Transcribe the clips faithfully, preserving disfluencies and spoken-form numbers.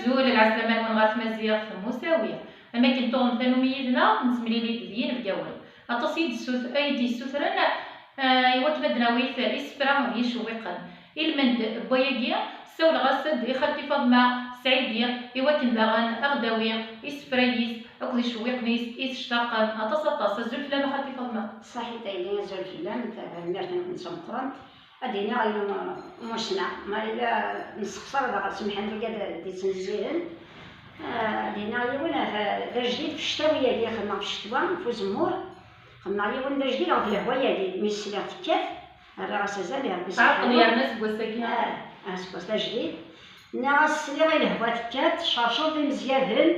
Azul, lɛeslama-nwen ɣer tmaziɣt n Musawi. Am akken tuɣem tanumi yid-neɣ, nettemlili-d d yinebgawen. Aṭas i d-ssut-, ay d-yessutren, eh, i wakken ad d-nawi isefra d yicewwiqen. Ilmend n wayagi, ssawleɣ-as-d i xalti Faḍma Sɛidi, i wakken daɣen ad ɣ-d-tawi isefra-is akked yicewwiqen-is i s-ctaqen aṭas, aṭas. Azul fell-am a xalti Faḍma. Ṣaḥit a yelli, azul fell-am, tanemmirt-nwen d tameqqrant. Ad d-iniɣ ayen ur nesneɣ, ma yella nessexṣar daɣ semḥen wigad d-ittnezzihen. Ah, ad d-iniɣ yiwen, ah, d ajdid f cctawi-agi, xedmeɣ f ccetwa, f uzemmur. Xedmeɣ yiwen d ajdid ɣef lehwa-agi, mi sliɣ tekkat, rriɣ-as azal i Rebbi. Tɛeṭṭel subḥanahu yerna seg wass-agi. Ah, aseggas d ajdid. Nniɣ-as sliɣ i lehwa tekkat, tcerceḍ imezyaden.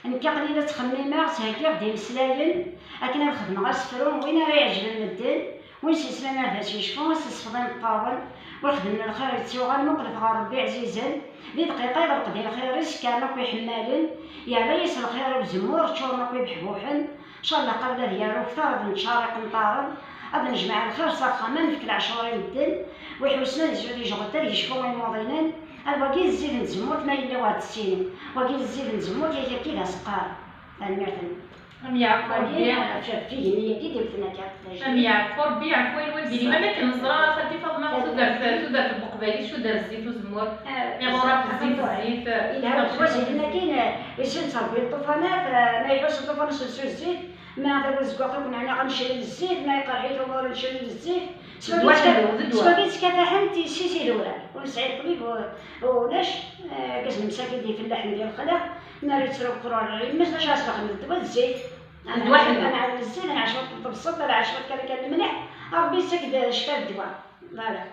Nekk aql-i la ttxemmimeɣ, ttheggiɣ-d imeslayen akken ad xedmeɣ asefru win ara iɛeǧben medden, win s-yeslan ad as-yecfu, ad s-isfeḍ imeṭṭawen, win xedmen lxir yettuɣal, muqlet ɣer Rebbi ɛzizen, di dqiqa iḍelq-d i lxir-is, kkren akk iḥemmalen, yerra-yas lxir i uzemmur, ččuren akk ibeḥbuḥen, ncallah qabel ad yaru kter ad neččar iqenṭaren, ad nejmeɛ lxir s axxam, ad nefk leɛcur i medden, wi ḥussen ad yesɛu tijɣelt ad yecfu i imuḍinen, ar wagi d zzit n tzemmurt ma yella ur d-tessinem. Wagi d zzit n tzemmurt, yak akka i d as-qqaren. Tanemmirt-nwen. Am yeɛfu Rebbi. Wagi, ɣef igenni-agi d-iwten akka. Am yeɛfu Rebbi, yeɛfu i lwaldin-im. Am akken neẓra, a xalti Faḍma, tudert, tudert n Leqbayel, tudert zzit uzemmur. Ah, iɣuraf zzit, zzit, yelha uqwas-agi, eh, issen ttṛebbi ṭṭufanat, eh, ma iḥuss ṭṭufan s zzit, ma d azeggaɣ akk neɛni ɣa necril zzit, ma iqerḥ-it umur necril zzit. S wagi, d waḥed, s wagi ttkafaḥen tissit idurar. Ur nesɛi ṭṭbib, u-, ulac, eh, argaz n msakit d ifellaḥen di lexla, mi ara yettru uqrur ar yemma-s, d acu ara s-texdem? D ddwa d zzit. D ddwa ḥellu. Ad nɛawed zzit, ad nɛac cwiṭ n tebṣelt, ad nɛac cwiṭ kan, kan lemleḥ, Ṛebbi yettak-d ccfa d ddwa. Voilà.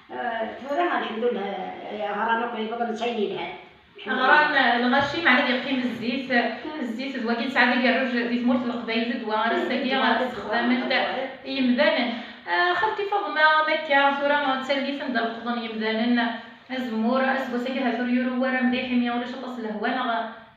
Eh, tura, alḥemdullah, eh, ɣran akk yebḍan d ayen yelhan. Ɣran lɣaci, meɛna ad yeqqim zzit. Zzit d wagi nesɛa d agerruj di tmurt n Leqbayel, d ddwa ara s-agi ssexdament yimdanen. Ah, xalti Faḍma, am akka, tura d tallit anda leqḍen yimdanen azemmur, aseggas-agi ahat ur yuru wara mliḥ imi ulac aṭas n lehwa, neɣ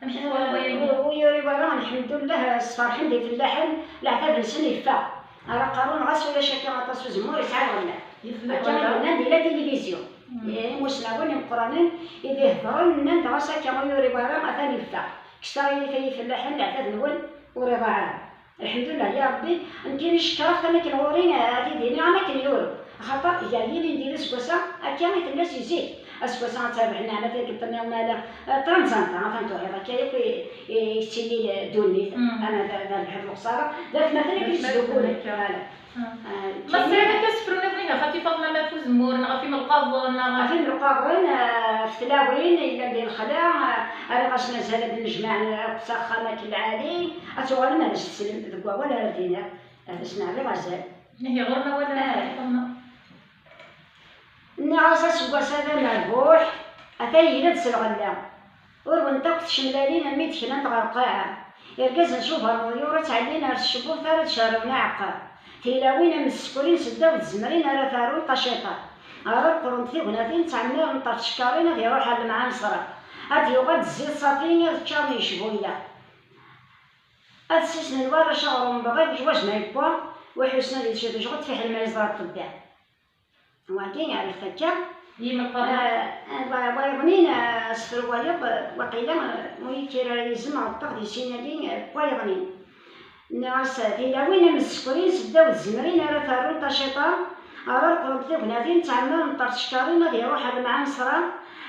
amek i twalaḍ ayagi? Ur, ur yuri wara, lḥemdullah, sferḥen d ifellaḥen, leɛtab-nsen yeffeɣ. Ara qqaren ɣas ulac akka aṭas uzemmur, yesɛa lɣella. Yefla akka i d-nnan di la télévision. Mm. Eh, imusnawen imeqqranen i d-iheddren nnan-d ɣas akka ur yuri wara, atan yeffeɣ. Kkes taɣilif ay ifellaḥen, leɛtab-nwen ur iḍaɛ ara. Lḥemdullah ya Rebbi, nekkini cekkreɣ-t am akken ɣur-i, eh, ad t-id-iniɣ am akken yuru. Axaṭer gar yilindi d aseggas-a, akka i tella si zik. Aseggas-a ad terbeḥ nneɛma tikkelt-nniḍen ala, eh, trente ans, atan tuɣiḍ akka yakk i, i, i tettili ddunit. Mm. Ama d, d rrbeḥ d lexṣara, d atmaten i d-yettdukkulen. Voilà. Ah. Ah, ma tesɛiḍ akka asefru niḍen ihi, xalti Faḍma, ma ɣef uzemmur, neɣ ɣef imelqaḍen, neɣ ɣef imelqaḍen, ah, ɣef tlawin yellan di lexla, ah, rriɣ-asen azal ad nnejmaɛen akk s axxam akken lɛali, ad tuɣalem ad as-teslem deg wawal ara d-iniɣ, ad as-neɛriḍ azal. Ihi ɣur-m awal, ah, xalti Faḍma. Nniɣ-as aseggas-a d amerbuḥ, ata yella-d s lɣella. Urwent akk tcemlalin almi d-knant ɣer lqaɛa. Irgazen s ubermudyur ttɛellin ar tcebburt ara d-cerrwen aɛeqqa. Tilawin am tsekrin seddaw tzemrin ara tarun taciṭa. Ara qqrent tignatin ttɛemmirent ɣer tcekkarin ad iruḥ ar lemɛanṣra. Ad d-yuɣal d zzit ṣafi ad ččaren yecbuya. Ad ssisnen warrac aɣrum bɣa leǧwaz ma yewwa, wi ḥussen ad yečč d jɣed fiḥel ma yeẓra ṭṭebbi. Wagi, ɛriɣ-t akka. Yimqeṛṛa. Ah, ah, wa, wa yeḍnin, ah, asefru wayeḍ, ah, waqila, ah, mu yekkir ara yizem ɣelṭeɣ di sin-agi, ah, wa yeḍnin. Nniɣ-as, ah, tilawin am tsekrin seddaw tzemrin ara tarun taciṭa, ara qqrent tignatin ttɛemmirent ɣer tcekkarin ad iruḥ ar lemɛanṣra,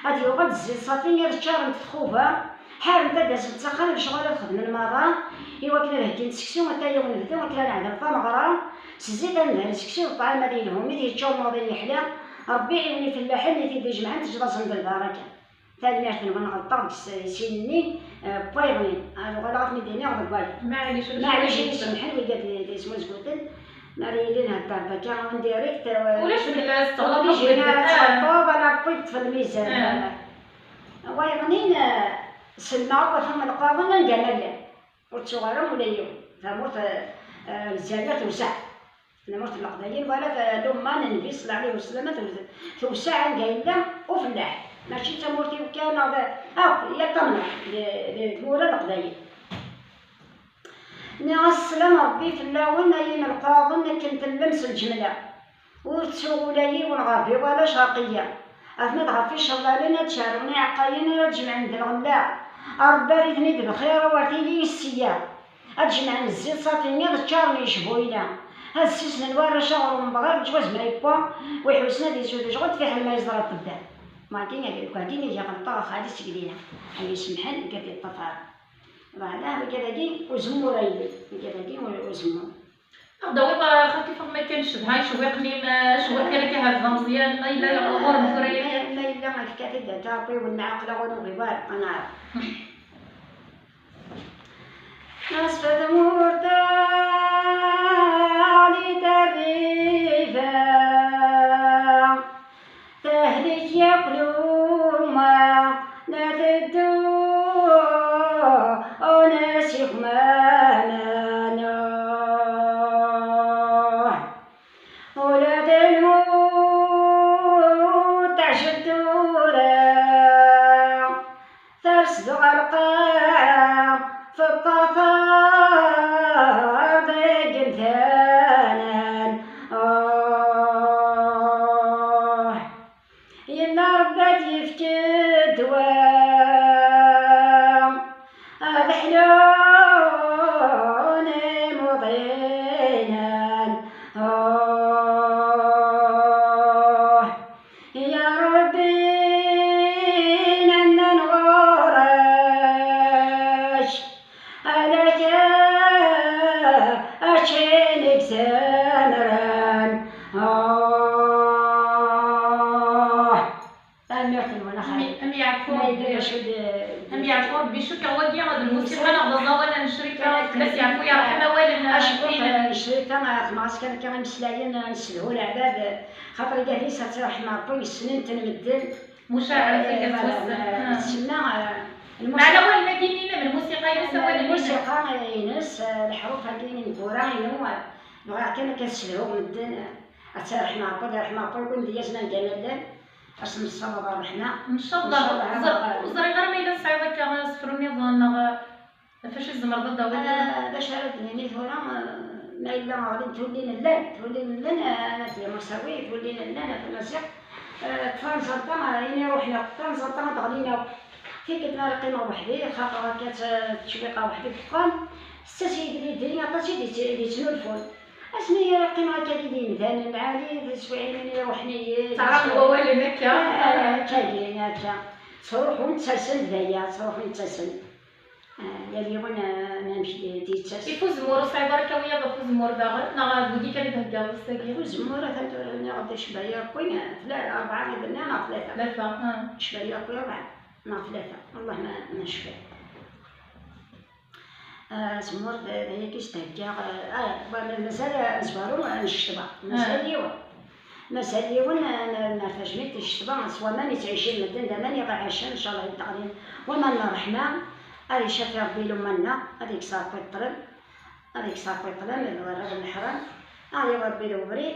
ad yuɣal d zzit ṣafi ad ččarent txuba, ḥarent ad d-asent s axxam lecɣal ad xedmen merra, i wakken ad heggint seksu, ata yiwen bdu akken ad neɛdem tameɣra, s zzit ad nedhen seksu d ṭṭɛam ad yelhu, mi t-yečča umuḍin yeḥla, Ṛebbi iɛiwen ifellaḥen i t-id-ijemɛen, teǧǧeḍ-asen-d lbaraka. Tanemmirt-nwen, ɣelṭeɣ deg s-, sin-nni, eh, n wayeḍnin. Ad uɣaleɣ ad ten-id-iniɣ deg wayeḍ. Maɛlic, maɛlic, ad iyi-semḥen wigad i, i yesmuzguten, mi ara yili nhedder akka en direct, eh, ulac fell-as, teɣleḍ obligé ara tɣelṭeḍ, ala Ṛebbi yeṭṭef lmizan. Ah. Wayeḍnin, eh, selmeɣ akk ɣef imelqaḍen anda ma llan. Ur ttuɣ ara ula yiwen. Tamurt, eh, eh, Lezzayer tewseɛ. Tamurt n Leqbayel, wala ta-, lumma n Nnbi ṣalla ɛlihi wasallam, tew-, tewseɛ anda yella ufellaḥ. Mačči d tamurt-iw kan, neɣ d, akk, yal tamnaḍt, d, d tmura n Leqbayel. Nniɣ-as sslam Ṛebbi fell-awen, ay imelqaḍen, akken tellam s lǧemla. Ur ttuɣ ula yiwen ɣerbi wala cerqiya. Atma-d ɣef iceḍḍalen ad ččarun iɛeqqayen ara d-jemɛen d lɣella. A Ṛebbi, err-iten-id bxir, ur tili ssya. Ad jemɛen zzit ṣafi, ad ččaren yecbuyna. Ad ssisnen warrac aɣrum bɣir leǧwaz ma yewwa, wi ḥusen ad izud jɣud fiḥel ma yeẓra ṭṭebba. Wagi, wagi iga ɣelṭeɣ xali seg dinna. Ay isemḥen, nekk ad yeṭṭafar. Voilà, wagi dagi uzemmur aydi. Wagi dagi u-, uzemmur. Ad d-tawiḍ, a xalti Faḍma, kan ccedha icewwiqen-im, a, cwiq kan akka ɣer d ameẓyan, ma yella ɣur-m tura. Ma yella, efk-it-id akka, Ṛebbi iwenneɛ aql-aɣ ur nugi wara, ad neɛreḍ. Asfad murta li tarriba, tahlik yakk luma la teddu unas ikmana. Ula d lmut tɛjeb tura, ters-d ɣer lqaɛa, teṭṭafar deg imdanen. Oh, yella Ṛebbi ad d-yefk ddwa. Ad ḥlun imuḍinen. Oh, ya Ṛebbi, nenna ɣur-k, ala kra aččin i izemren. Oh. Tanemmirt-nwen, a xaṭi. Am yeɛfu Ṛebbi. Am yeɛfu Ṛebbi, cukkeɣ wagi d lmusiqa neɣ d aẓawan n Crifa, fell-as yeɛfu yerḥem awalen. Acku n Crifa, xedmeɣ-as kan akka imeslayen, nessedhu leɛbad, xaṭer iga-t-is ad tt-irḥem Ṛebbi, ssnen-ten medden. Mucaɛa, eh, tsemma, eh, lmusiqa. Meɛna awalen-agi-nni, lmusiqa-ines, awalen-ines. Lmusiqa-ines, eh, leḥruf-agi ineggura inu, eh, bɣiɣ kan akka ad ssedhuɣ medden, eh, ad tt-irḥem Ṛebbi, ad irḥem Ṛebbi, win d-yazen anda ma llan. Ass n ṣṣaba d ṛṛeḥma. Ncallah. Ncallah. Ẓer-, ur ẓriɣ ara ma yella tesɛiḍ akka asefru nniḍen neɣ ɣef wacu i tzemreḍ ad d-tawiḍ? Ah, d acu ara d-nini tura, ah, ma yella ɣlin tullin llan, tullin llan, ah, a Timusawi, tullin llan, a Tamaziɣt, ah, ṭṭfan ẓerṭa, ah, ayen iruḥen akk, ṭṭfan ẓerṭa ad d-ɣlin akk. Tikkelt ma ara qqimeɣ weḥd-i, xaṭer akka tt-, ttcewwiqeɣ weḥd-i deg uxxam, settas yigelliden aṭas i d-yett-, i d-yettnulfun. Asmi ara qqimeɣ akka di yimdanen lɛali, d iswiɛin-nni iruḥen-iyi. Ttɛeraqen wawalen akka. Ah, akkagi, akka. Ttruḥun, ttasen-d d aya, ttruḥun, ttasen. Ah, yal yiwen, ah, amek d-, d-yettas. Ɣef uzemmur, ur tesɛiḍ ara akka wiyaḍ ɣef uzemmur daɣen, neɣ d wigi kan i d-theggaḍ ass-agi? Ɣef uzemmur, atan tura nniɣ-d icebba yakk, ah, tla-, rebɛa i d-nniɣ neɣ tlata? Tlata, ah. Icebba yakk rebɛa neɣ tlata, Allah ma, ma necfiɣ. Ah, azemmur d, d ayagi s-d-heggaɣ, ah, ah, wa-, ma-, mazal amezwaru n ccetwa, mazal yiwen. Mazal yiwen, ah, n, n tajmilt n ccetwa, s waman yettɛicin medden, d aman iɣiɛacen, ncallah, yeddɣelin. Waman n ṛṛeḥma, ad icafi Ṛebbi lumma-nneɣ, ad ikkes Ṛebbi ṭṭlem, ad ikkes Ṛebbi ṭṭlem, d warraw n leḥram, ad yawi Ṛebbi lebrid.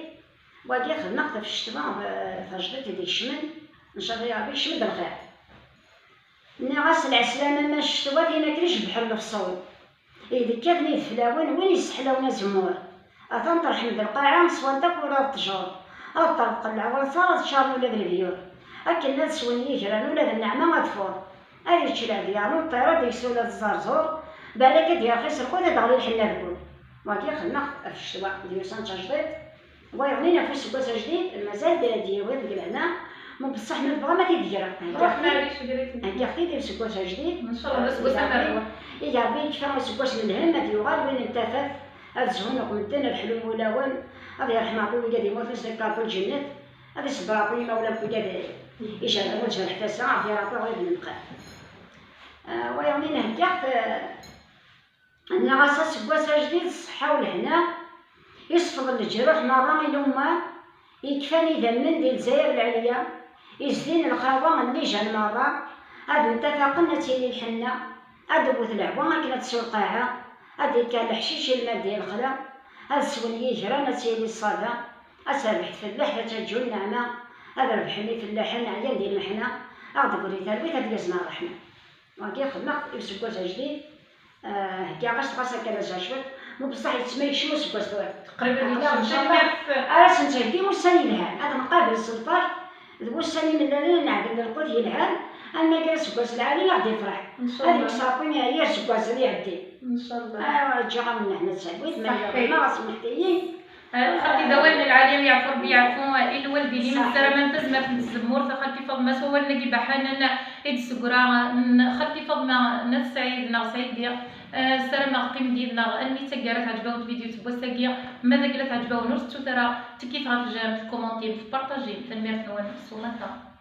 Wagi xedmeɣ-t ɣef ccetwa, ah, tajdiṭ i d-ikecmen, ncallah ya Ṛebbi, ikcem-d lxir. Nniɣ-as: "Lɛeslama, ma ccetwa tin akken icebḥen lefṣul, i d-kkaten ideflawen, win yesseḥlawen azemmur. Atan terḥem d lqaɛa, swant akk ula d ṭṭjur. Ad ṭṭerḍqen leɛwanṣer, ad ččaren ula d lebyur. Akken ad swen yigran ula d nneɛma ad tfuḍ. Ad yečč leɛbyan u ṭṭir, ad yeks ula d ẓerẓur. Balak ad d-yerxis lqut, ad d-ɣli lḥenna deg wul." Wagi xedmeɣ-t ɣef ccetwa, d yusan d tajdiṭ. Wa yeɣlin ɣef useggas ajdid, mazal d, d yiwen deg lehna, ma beṣṣeḥ ma nebɣa ma t-id-greɣ. Ruḥ, maɛlic, ger-it. Heggiɣ-t-id i useggas ajdid. Ncallah d aseggas amerbuḥ. Iga Ṛebbi yekfa useggas n lhemm, ad yuɣal win n tafat, ad zhun akk medden, ad ḥlun wulawen, ad yerḥem Ṛebbi wigad yemmuten, ad s-d-ifk Ṛebbi lǧennet, ad iṣebber Ṛebbi imawlan n wigad ijerḥen, ur ǧerḥet ass-a, Ṛebbi Ṛebbi ɣur ibn lqal. Ah, wa yeɣlin heggiɣ-t, ah, Nniɣ-as aseggas ajdid, ṣṣeḥḥa u lehna, iṣfeḍ leǧruḥ merra i lumma, ikfan idammen di Lezzayer Lɛelya, izdin lxawa n lijan merra, ad mtafaqen ad tili lḥenna, ad d-tewwet lehwa akken ad tsew lqaɛa, ad d-yekker leḥcic ilma d lexla, ad swen yigran ad tili ṣṣaba, ad terbeḥ tfellaḥt ad taǧǧu nneɛma, ad rebḥen ifellaḥen ɛyan di lmeḥna, ad ɣ-d-tegri talwit ad d-yazen ṛṛeḥma. Wagi xedmeɣ-t i useggas ajdid, ah, heggaɣ-as ɣas akka d azal cwiṭ, ma beṣṣeḥ yettma yekcem useggas tura. Teqrib ad yekcem. Aql-aɣ ncallah ar asen-ttheggi ussan yelhan, ad nqabel s lferḥ, D wussan imellalen ad nɛdel lqut yelhan, alma kra seg wass lɛali ad ɣ-d-ifreḥ. Ad yekkes Ṛebbi yir seg wass ad iɛeddi. Ncallah. Ǧǧiɣ-awen lehna d talwit, ma ɣiḍeɣ ma ɣas mḥtiyi. Xalti, d awal n lɛali, yeɛfu Ṛebbi, yeɛfu i lwaldin-im. Nessaram-am tazmert n tzemmurt a xalti Faḍma s wawalen-agi baḥanen i d-tessegra n xalti Faḍma n At Sɛid neɣ Sɛidi. Ssarameɣ teqqimem yid-neɣ almi d taggara. Teɛǧeb-awen tvidyut n wass-agi. Ma d akka la teɛǧeb-awen, ur tettut ara tikkit ɣef j'aime, tkumantim, tpartajim. Tanemmirt-nwen s umata.